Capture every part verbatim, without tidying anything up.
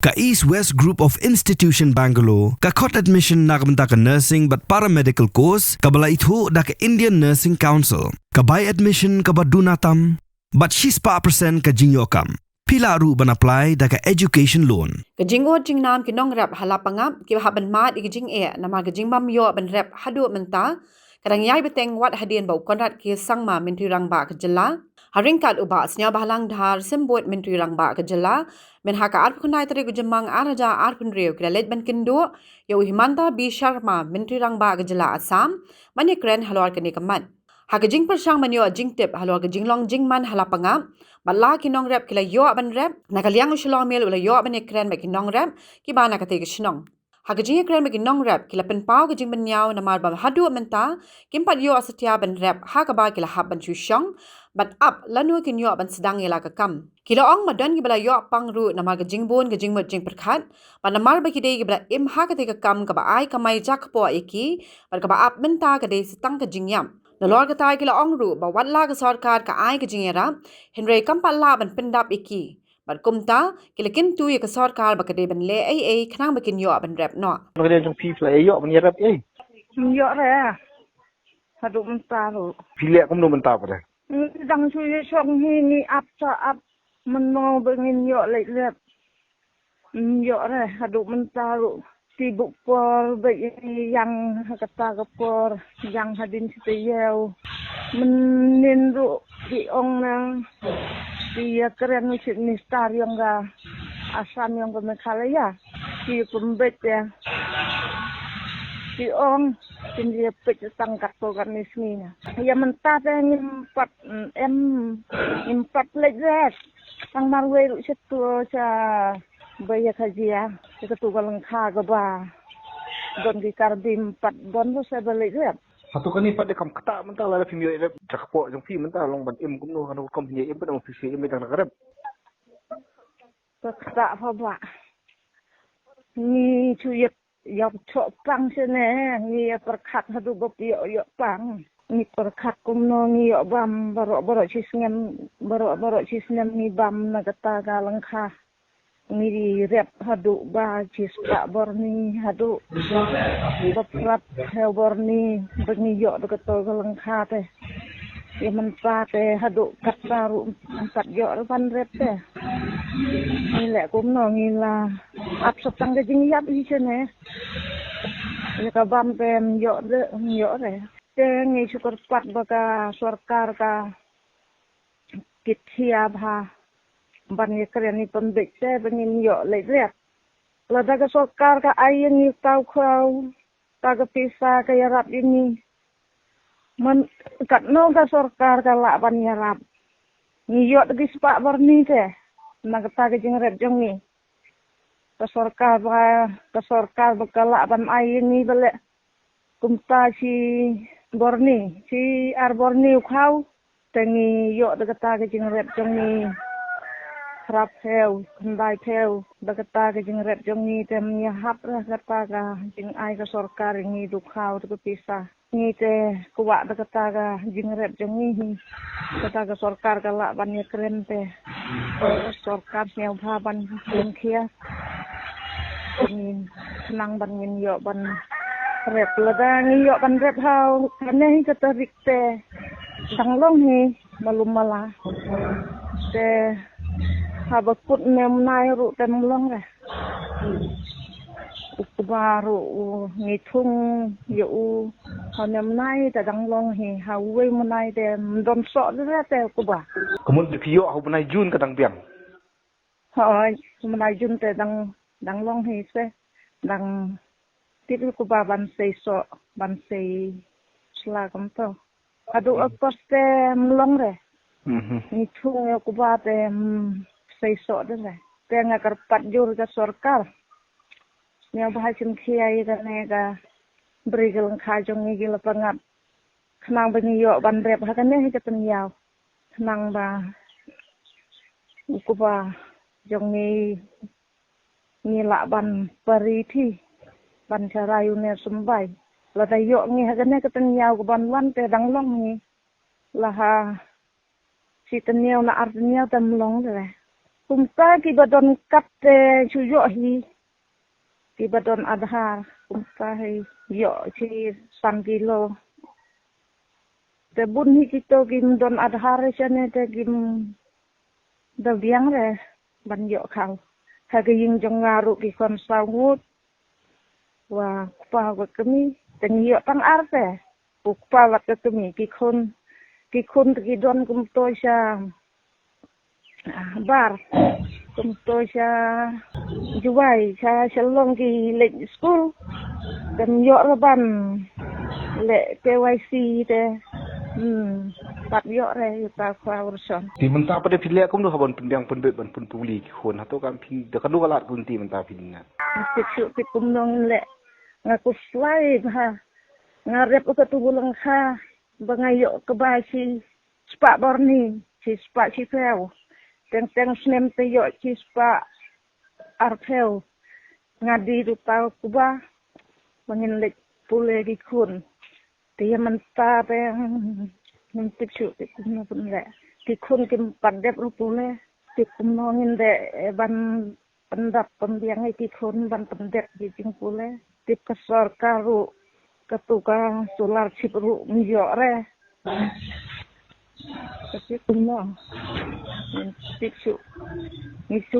Ka East West Group of Institution Bangalore ka khot admission na ka bynta ka nursing bad paramedical course kaba la ithuh da ka Indian Nursing Council. Ka bai admission kaba duna tam bad shispah percent ka jingïoh kam. Phi lah ruh ban apply da ka education loan. Ka jingud jingnam ki nongrep ha Lapangap kiba hap ban mad ïa ka jingeh namar ka jingbym ïoh ban rep haduh mynta ka dang ïai bteng wat hadien ba u Conrad K Sangma, Myntri Rangbah ka jylla, ha ryngkat u Bah Sniawbhalang Dhar, Symbud Myntri Rangbah ka jylla, mynha ka arphew khyndai tarik u Jymmang ar hajar arphew hynriew ki la leit ban kynduh ïa u Himanta B Sharma, Myntri Rangbah ka jylla Assam, ban ïakren halor kane ka mat. Ha ka jingpyrshang ban ïoh jingtip halor ka jinglong jingman ha Lapangap bad la ki nongrep ki la ïoh ban rep, na ka liang u Shillong Mail u la ïoh ban ïakren bad ki nongrep kiba na katei ka shnong. Ha ka jingïakren bad ki nongrep ki la pynpaw ka jingbynñiaw namar ba haduh mynta kim pat ïoh satia ban rep ha kaba ki la hap ban shu shong bad ap lano kin ïoh ban sdang ïa la ka kam. Ki la ong ba don kiba la ïoh pang ruh namar ka jingbun ka jingmut jingpyrkhat bad namar ba ki dei kiba la im ha katei ka kam kaba ai kamai jakpoh ïa ki bad kaba ap mynta ka dei sa tang ka jingïap. Nalor kata ki la ong ruh ba wat la ka sorkar ka ai ka jingïarap, hynrei kam pat lah ban pyndap ïa ki. Bad kumta ki la kyntu ïa ka sorkar ba ka dei ban leh ei ei khnang ba kin ïoh ban rep noh. Ka dei jong phi phi la ïoh ban ïarap ei? Ym ïoh re. Haduh mynta ruh. Phi leh kumno mynta pat re? Ngi dang shu ïa shong hi, ngi ap sa ap, mynno ba ngin ïoh leit rep. Ym ïoh re haduh mynta ruh. Te buh por bad ïa ïang ha kata ka por, ïang hadien shi taïew. Mynnin ruh ki ong na ki ïakren u Chief Minister ïong ka Assam ïong ka Meghalaya, ki pynbeit ïa, ki ong kin ïa peit tang katto katne sngi na. Ïa mynta te ngim pat em, ngim pat leit re. Tang marwei ruh sha tu sha ba ïa ka jia, ïa katu ka lyngkha kaba don ki Karbi ym pat don ruh sha ba leit rep. Hato kane pat de kam ktah mynta lada phim ïoh rep, jakpoh jong phi mynta long ban im kumno, kano rukom phin ïa im pat, ym phi shu im dang na ka rep. Ka ktah pha bah. Ngi shu ïa ïa pyrshah pang shane, ngi ïa pyrkhat haduh ba phi ïoh ïoh pang. Ngi pyrkhat kumno ngi ïoh bam baroh baroh shi snem, baroh baroh shi snem ngi bam na kata ka lyngkha. Ngi rep haduh ba shispah bor ni, haduh ba phra phew bor ni ba ngi ïoh da kato ka lyngkha te. Ïa mynta te haduh katta ruh ym pat ïoh ruh ban rep te. Ngi leh kumno ngi la ap sa tang ka jingïap hi shane. Ïa ka bam te ym ïoh de, ym ïoh re. Te ngi shu kyrpad ba ka sorkar ka kit khia bha ban ïakren ïa pynbeit te ba ngin ïoh leit rep. Lada ka sorkar ka ai ïa ngi tau khraw, ta ka pisa ka ïarap ïa ngi. Man katno ka sorkar ka lah ban ïarap. Ngi ïoh da ki spah bor ni te na kata ka jingrep jong ngi. Ka sorkar ba, ka sorkar ba ka lah ban ai ïa ngi ba leh kumta shi bor ni, shi ar bor ni u khaw. Te ngi ïoh da kata ka jingrep jong ngi phra phew, khyndai phew, da kata ka jingrep jong ngi te ym ïahap re kata ka jingai ka sorkar ïa ngi da u khaw da ka pisa. Ngi te kwah da kata ka jingrep jong ngi hi. Kata ka sorkar ka lah ban ïakren te. Sorkar sngewbha ban pynkhia. Ngin khnang ban ngin ïoh ban rep, lada ngi ïoh ban rep ha kane hi ka tarik te dang long hi malum mala. Te haba kut ne mynai ruh te ym long re. U kba ruh u ngi thung ïa u ha ne mynai te dang long hi, ha uwei mynai te ym don soh de re te u kba. Ka mut te phi ïoh ha u bnai Jun ka dang biang. Hooid, mynai Jun te dang, dang long hi se, dang tip u kba ban sei soh, ban sei sla kumto. Haduh August te ym long re. Mhm. Ngi thung ïa u kba te ym sei soh de re. Te nga kyrpad jur ka sorkar. Sngewbha shim khia ïa kane ka bri ka lyngkha jong ngi ki Lapangap. Khnang ba ngi ïoh ban rep ha kane hi ka tynñiaw. Khnang ba u kba jong ngi ngi lah ban pari thi ban sharai u ne symbai. Lada ïoh ngi ha kane ka tynñiaw ka ban wan te dang long ngi. La ha shi tynñiaw na ar tynñiaw te ym long de. Kumta kiba don kad te shu ïoh hi. Kiba don Aadhaar kumta hi ïoh shi san kilo. Te bun hi kito kim don Aadhaar shane te kim da biang re ban ïoh khaw. Ha ka ïing jong nga ruh ki khun saw ngut. Wa kpa wa kmie te ngi ïoh tang ar te. U kpa wa ka kmie ki khun. Ki khun te ki don kumto sha, ah, bar. Kumto sha Jowai, sha Shillong ki leit skul. Te ngi ïoh re ban leh K Y C te. Hmm, pat ïoh re ïa uta u khawrison. Te mynta pat phi leh kumno haba pynbiang pynbit ban pynpuli ki khun, hato kam phi da kano ka lad ka lynti mynta phi dang? Tip shuh tip kumno ngin leh. Nga khuslai bha. Nga rep ha katu ka lyngkha ba nga ïoh kaba shi spah bor ni, shi spah shiphew. Teng teng snem te ïoh shi spah arphew. Nga die ruh tau kba ba ngin leit pule ki khun. Te ïa mynta te ngim tip shuh tip kumno pynleh. Ki khun kim pat dep ruh pule. Tip kumno ngin leh, eh, ban pyndap pynbiang ïa ki khun ban pyndep ki jingpule. Tip ka sorkar ruh katu ka solar chip ruh ym ïoh re. Ka tip kumno. Ngim tip shuh. Ngi shu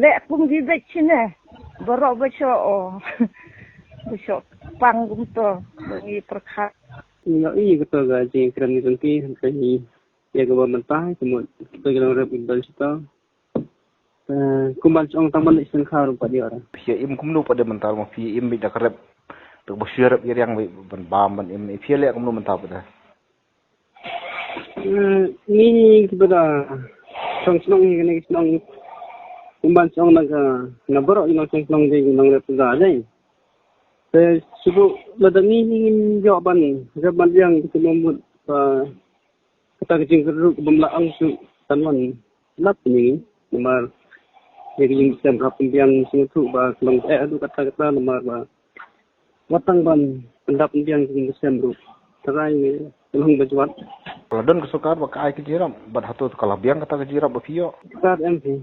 leh kum ki beit shane. Baroh ba shu, oh. Ba shu pang kumto ba ngi pyrkhat. Ngi ïohi kato ka jingkren jong ki, hynrei ïa kaba mynta kumno, kito ki nongrep ki don shito. Eh, kumba shu ong tang ban leit sngewkha ruh pat ïoh re. Phi ïa im kumno pat de mynta, ma phi ïa im beit da ka rep. Te ba shu rep ïa riang beit ban bam ban im, phi ïa leh kumno mynta pat de? Eh, ngi kiba da shong shnong hi kane ka shnong, kumba shu ong na ka, na baroh ki nongshong shnong de ki nongrep da dei. Te shu lada ngi hi ngim ïoh ban rep ban riang ki, kumno mut ba kata ka jingkyrduh ka bym lah ong shuh kan wan lap ngi. Namar ïa ka jingshem hap pynbiang sngewthuh ba ka long eh haduh katta katta namar ba wat tang ban pyndap pynbiang ka jingshem ruh. Tharai ngi ka long ba jwat. Ka la don ka sorkar ba ka ai ka jingrep bad hato ka la biang kata ka jingrep ba phi ïoh? Sorkar em phi.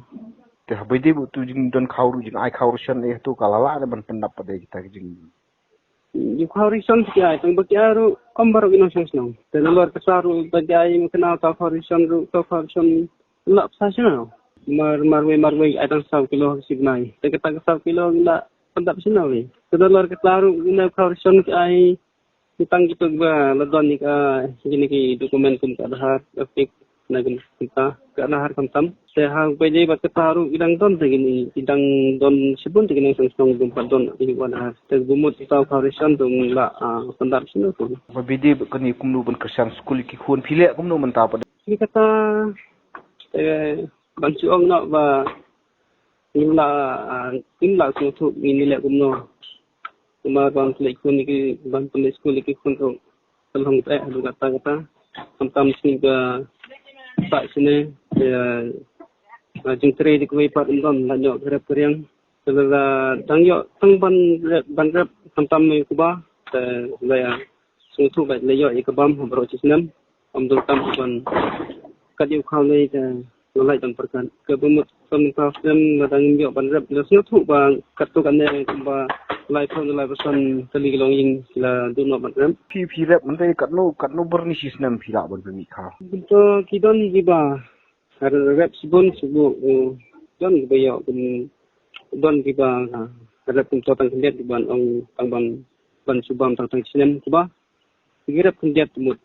Te haba ïadei bad utu jingdon khaw ruh, jingai khaw ration, eh, hato ka la lah ne ban pyndap pat de kita ki jing Ïa u khaw ration te ki ai, tang ba ki ai ruh ym baroh ki nongshong shnong. Te nalor ka sa ruh ba ki ai, ma kane uta u khaw ration ruh, uta u khaw ration lah pisa shano. Mar, marwei marwei ai tang saw kilo ha ka shi bnai. Te kata ka saw kilo lah pyndap shano wei. Te nalor ka sa ruh ïa u khaw ration ki ai, ki tang kito kiba la don ïa ka, kine ki document kum ka Aadhaar, EPIC, na ka mynta ka Aadhaar khamtam. Te ha ba ïadei bad kata ruh ki dang don te kine, ki dang don shibun te kine ki nongshong shnong bym pat don ïa u Aadhaar. Te ba mut uta u khaw ration te um lah, ah, pyndap shano ruh. Ba ïadei bad kane kumno ban kyrshan skul ïa ki khun, phi leh kumno mynta pat? Ïa kata, eh, ban shu ong noh ba ngim lah, ah, ngim lah sngewthuh ngin leh kumno. Namar ban pynleit khun ïa ki, ban pynleit skul ïa ki khun ruh ka long eh haduh katta katta. Khamtam sngi ba sah shane, eh, ah, jingtrei da kawei pat ym don, lait noh ka rep ka riang. Te lada dang ïoh tang ban rep, ban rep khamtam ïa kaba, te la ïa sngewthuh ba la ïoh ïa ka bam ha baroh shi snem. Ym donkam ban kat ïa u khaw lei te la lait ban pyrkhat. Kaba mut ka mynta snem lada ngim ïoh ban rep, la sngewthuh ba katto katne kumba laiphew ne laiphew san tylli ki longïing ki la duh noh ban rep. Phi, phi rep mynta katno, katno bor ni shi snem phi lah ban pynmih khaw? Kumto ki don kiba rep shibun, shibun, eh, don kiba ïoh kum, don kiba, ah, rep kumto tang khyndiat kiba ong tang ban, ban shu bam tang tang snem kiba. Ki rep khyndiat mut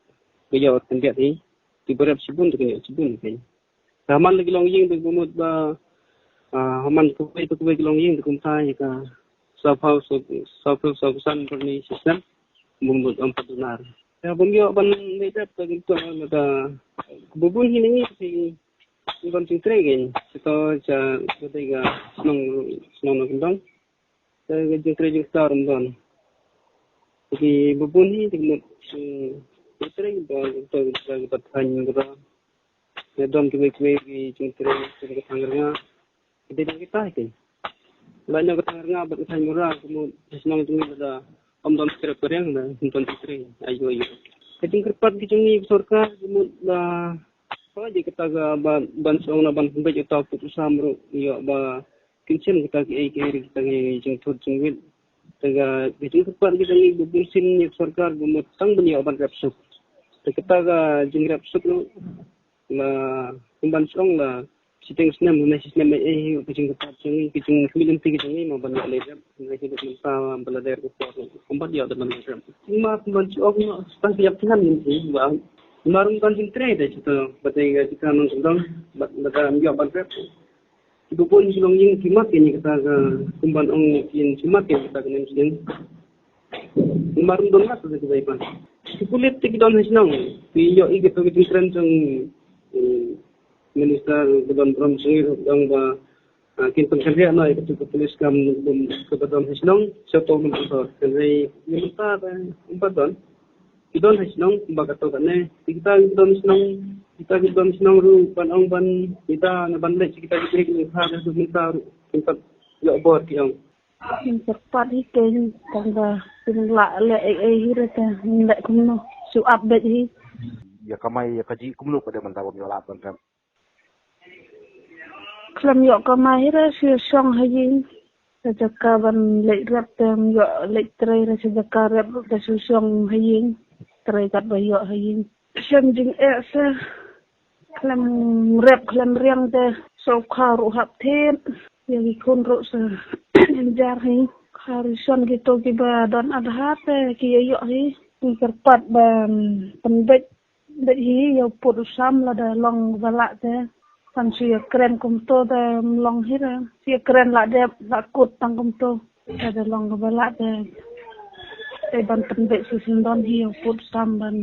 ba ïoh khyndiat hi. Kiba rep shibun te ki ïoh shibun hi. Te ha man la ki longïing te ba mut ba, ah, ha man kawei pa kawei ki longïing te kumta ïa ka sawphew, saw, sawphew, sawphew san bor ni shi snem. Bym mut ym pat dunar. Te bym ïoh ban leit rep te kumta lada ba bun hi na ngi te ngi ban jingtrei kein. Shisha sha ka dei ka shnong, shnong na kyndong. Te ka jingtrei jingstad ym don. Te ki ba bun hi te ki mut, eh, jingtrei ba, ba, ba, ba thaiñ Mura. Te don kiwei kiwei ki jingtrei kum ka thang rnga. Ki dei don kita hi kein. Lait noh ka thang rnga bad ka thaiñ Mura, ka mut shnong jong ngi lada ym don skrep ka riang, da ym don jingtrei. Ayo, ayo. Ka jingkyrpad ki jong ngi ka sorkar, ka mut la Pha ji kata ka ba ban song na ban pynbeit uta u pud u sam ruh ïoh ba kin shem kata ki ei ki ei kita ki jingthut jingwit. Te ka ka jingkyrpad kita ngi ba bun sien ïa ka sorkar ba mut tang ban ïoh ban rep suk. Te kata ka jingrep suk ruh la kum ban song la shiteng snem ne shi snem ei ei ka jingkyrpad jong ngi ka jingkhmih lynti ka jong ngi ma ban ïoh leit rep. Ngi hi duk mynta ba la der ka por kum ban ïoh da ban rep. Ma kum ban song ma tang ka ïap tngan ngi ba ma rung ban jingtrei da jita ba dei ka jita nong sendong ba la ka ïoh ban rep. Ki bun ki longïing ki mat ki ni kata ka kum ban ong ki ni ki mat ki kata ka nem sien. Mar don mat ki bai pan. Ki pulit ki don ha shnong. Ki ïoh i ki to ki jingkren jong, eh, minister ki don brom sir dong ba, ah, kin pynkhyndiat na i ka tu ka pulit kam bum ka ba don ha shnong. Sha to mun to kan rei ni mynta ba um ba don. Ki don ha shnong ba ka to ka ne. Kita ki don shnong, kita ki don shnong ruh ban ong ban kita na ban leh kita ki trei ki ha da tu mynta ruh. Kita ïoh bor ki ong. Kin kyrpad hi kein tang ba kin lah leh ei ei hi re te leh kumno. Shu update hi. Ïa kamai ïa kaji kumno ka dei mynta bym ïoh lad ban rep. Khlem ïoh kamai hi re shu shong ha ïing. Sa jaka ban leit rep te ym ïoh leit trei re sa jaka rep ruh te shu shong ha ïing. Trei kat ba ïoh ha ïing. Shem jingeh sa. Khlem rep khlem riang te shu kha ruh hap thied. Ïa ki khun ruh sa jar hi. Kha ruh shon kito kiba don adha te ki ïoh hi. Ki kyrpad ban pynbeit Dei hi ïa u pud u sam lada long ba lah te. Kan shu ïa kren kumto te ym long hi re. Shu ïa kren lah dep lah kut tang kumto. Lada long ba lah te. Te ban pynbeit shu sendon hi ïa u pud u sam ban,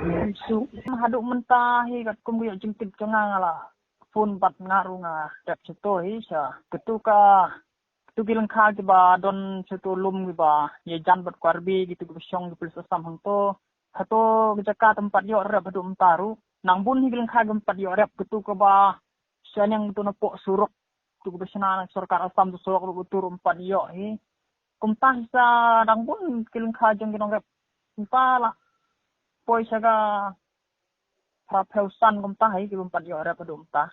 ban suk. Haduh mynta hi katkum ka ïoh jingtip jong nga nga la phone bad nga ruh nga dep sha to hi sha. Katu ka Katu ki lyngkha kiba don sha tu lum kiba ïajan bad Karbi kitu kiba shong ki pulit Assam hangto. Hato ki jaka te ym pat ïoh rep haduh mynta ruh. Nang bun hi ki lyngkha ki ym pat ïoh rep kitu kiba shaneng kitu na pok surok. Kitu kiba shna na sorkar Assam tu surok ruh kitu ruh ym pat ïoh hi. Kumta hi sa nang bun ki lyngkha jong ki nongrep. Kumta lah poi sha ka phra phew san kumta hi ki ym pat ïoh rep haduh mynta.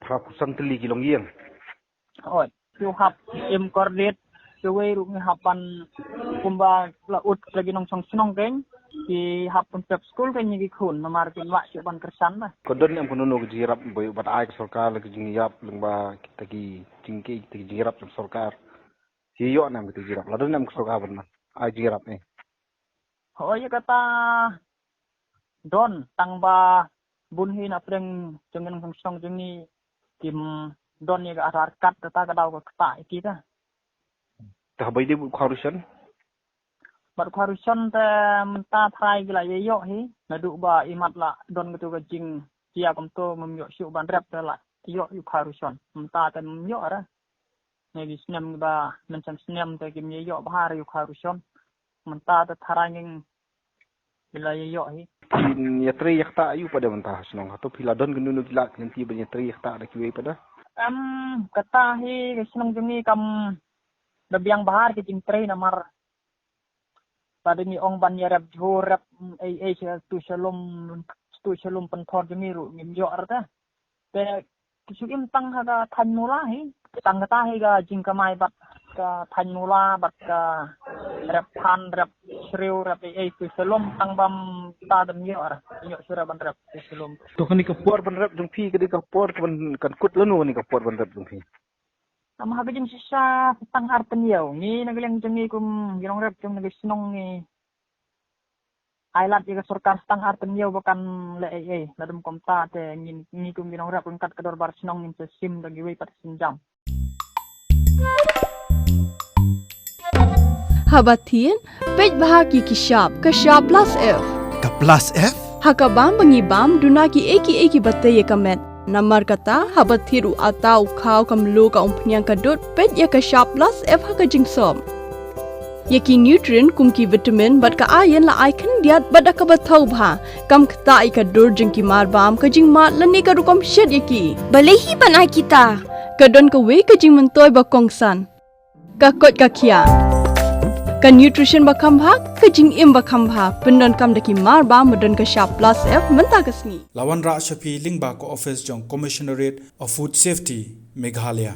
Phra phew san tylli ki longïing. Oi, shu hap im kordit, shu wei ruh ngi hap ban kumba la ut la ki nongshong shnong kein, ki hap pynpep skul kein ïa ki khun, namar ki ym lah shuh ban kyrshan ba. Ka don em kano kano ka jingïarap ba ïoh bad ai ka sorkar la ka jingïarap lyngba kita ki jing ki kita ki jingïarap jong sorkar. Ki ïoh nam kita ki jingïarap. La don em ka sorkar ban ai jingïarap eh. Hooid, ïa kata don tang ba bun hi na pdeng jong ngi nongshong shnong jong ngi kim don ïa ka Aadhaar card, kata ka daw ka ktah ïa kita. Te haba ïadei bad u khaw ration? Bad u khaw ration te mynta tharai ki la ïa ïoh hi, naduh ba imat la don katu ka jingjia kumto, ngim ïoh shuh ban rep te la ïoh ïa u khaw ration. Mynta te ngim ïoh re. Ngi ki snem ba mynshem snem te kim ïa ïoh bha ïa u khaw ration. Mynta te tharai ngi la ïa ïoh hi. Phin ïatrei ïa kata aïu pat de mynta ha shnong? Hato phi la don kano kano ki lad ki lynti ban ïatrei ïa kata da kiwei pat de? Em, kata hi ka shnong jong ngi kam da biang bha ki jingtrei namar lada ngi ong ban ïarep jhur rep ei ei sha tu sha lum, tu sha lum pynthor jong ngi ruh ngim ïoh re ta. Te ki shu im tang ha ka thaiñ Mula hi. Tang kata hi ka jingkamai bad ka thaiñ Mula bad ka rep phan, rep shriew, rep ei ei tu sha lum tang bam ta dam ïoh re. Ïoh shu rep ban rep tu sha lum. To kane ka por ban rep jong phi ka dei ka por ka ban kan kut lano kane ka por ban rep jong phi? Namar ha ka jingshisha tang ar pynïew. Ngi na ka liang jong ngi kum ki nongrep jong na ka shnong ngi ai lad ïa ka sorkar tang ar pynïew ba kan leh ei ei. Lada ym kumta te ngi, ngi kum ki nongrep ryngkat ka dorbar shnong ngin sa shim da kiwei pat ki sienjam. Haba thied, peit bha ïa ki shap, ka shap Plus F. Ka Plus F? Ha ka bam ba ngi bam, duna kiei kiei kiba tei ïa ka met. Namar kata, haba thied u atta u khaw ka mluh ka umphniang ka dud, peit ïa ka shap Plus F ha ka jingsop. Ïa ki nutrient kum ki vitamin bad ka iron la ai khyndiat bad da kaba thaw bha. Kam ktah ïa ka dur jong ki mar bam, ka jingmad lane ka rukom shet ïa ki. Balei hi ban ai kita? Ka don kawei ka jingmyntoi ba kongsan. Ka koit ka khiah. Ka nutrition ba kham bha, ka jingim ba kham bha, pyndonkam da ki mar ba ma don ka shap plus F mynta ka sngi. La wanrah sha phi lyngba ka office jong Commissionerate of Food Safety, Meghalaya.